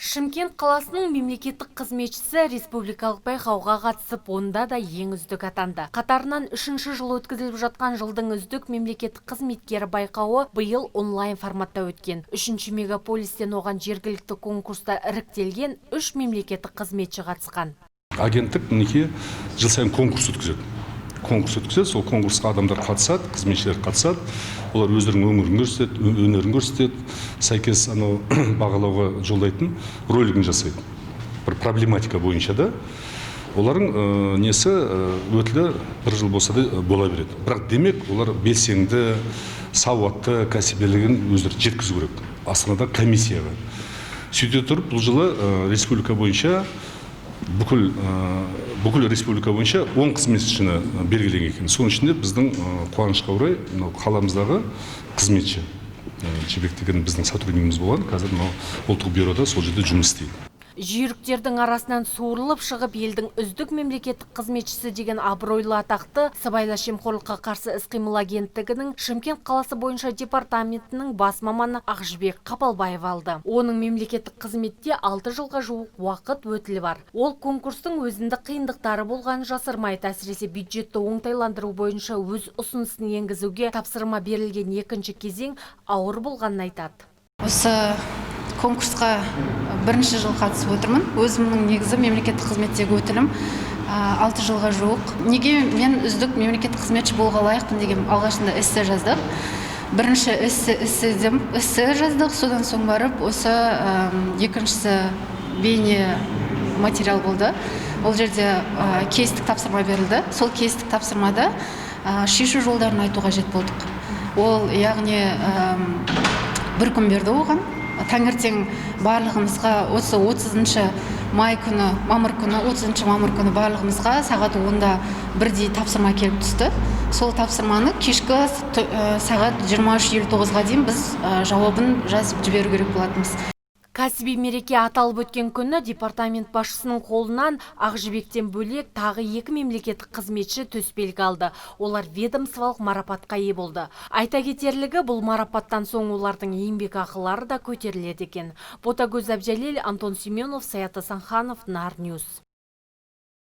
Шымкент қаласының мемлекеттік қызметшісі республикалық байқауға қатысып, онда да ең үздік атанды. Қатарынан үшінші жыл өткізіліп жатқан «Жылдың үздік мемлекеттік қызметкері» байқауы биыл онлайн форматта өткен. Үшінші мегаполистен оған жергілікті конкурста іріктелген үш мемлекеттік қызметші қатысқан. Агенттік, мінекей, жыл сайын конкурс өткізеді. Конкурс өткізеді, сол конкурсқа адамдар қатысады, қызметшілер қатысады. Олар өздерінің өңірін көрсетеді, өнерін көрсетеді, сәйкес анау бағалауға жолдайтын ролигін жасайды. Бір проблематика бойынша да. Олардың несі, өтілі бір жыл болса да бола береді. Бірақ, демек, олар белсенді, сауатты, кәсібилігін өздері жеткізу керек Астанада комиссияға. Сөйте тұрып, бұл жылы республика бойынша бүкіл республика бойынша 10 қызметшіні белгіленген екен. Соның ішінде біздің, қуанышқа орай, мынау қаламыздағы қызметші Жібек деген біздің сотруднигіміз болған, қазір мынау ұлттық бюрода, сол жерде жұмыс істейді. Жүйріктердің арасынан суырылып шығып, елдің үздік мемлекеттік қызметшісі деген абыройлы атақты Сыбайлас жемқорлыққа қарсы іс-қимыл агенттігінің Шымкент қаласы бойынша департаментінің бас маманы Ақжібек Қапалбаев алды. Оның мемлекеттік қызметте 6 жылға жуық уақыт өтілі бар. Ол конкурстың өзіндік қиындықтары болғанын жасырмайды. Әсіресе бюджетті оңтайландыру бойынша өз ұсынысын енгізуге тапсырма берілген екінші кезең ауыр болғанын айтады. Осы конкурсқа бірінші жыл қатысып отырмын. Өзімнің негізі мемлекеттік қызметтегі өтілім 6 жылға жуық. Неге мен үздік мемлекеттік қызметші болуға лайықпын деген алғашында эссе жаздық. Бірінші эссе жаздық, содан соң барып осы екіншісі бейне материал болды. Ол жерде кейстік тапсырма берілді. Сол кейстік тапсырмада шешу жолдарын айту қажет болдық. Ол, яғни, бір күн берді оған. Таңертең барлығымызға осы 30 май күні, мамыр күні, 30 мамыр күні барлығымызға сағат 10-да бірдей тапсырма келіп түсті. Сол тапсырманы кешкі сағат 23:59-ға дейін біз жауабын жазып жіберу керек болатынбыз. Кәсіби мереке аталып өткен күні департамент басшысының қолынан Ақжібектен бөлек тағы екі мемлекеттік қызметші төсбелгі алды. Олар ведомстволық марапатқа ие болды. Айта кетерлігі, бұл марапаттан соң олардың еңбек ақылары да көтеріледі екен. Ботагөз Әбжәлел, Антон Семенов, Саят Асанханов, Нар Ньюс.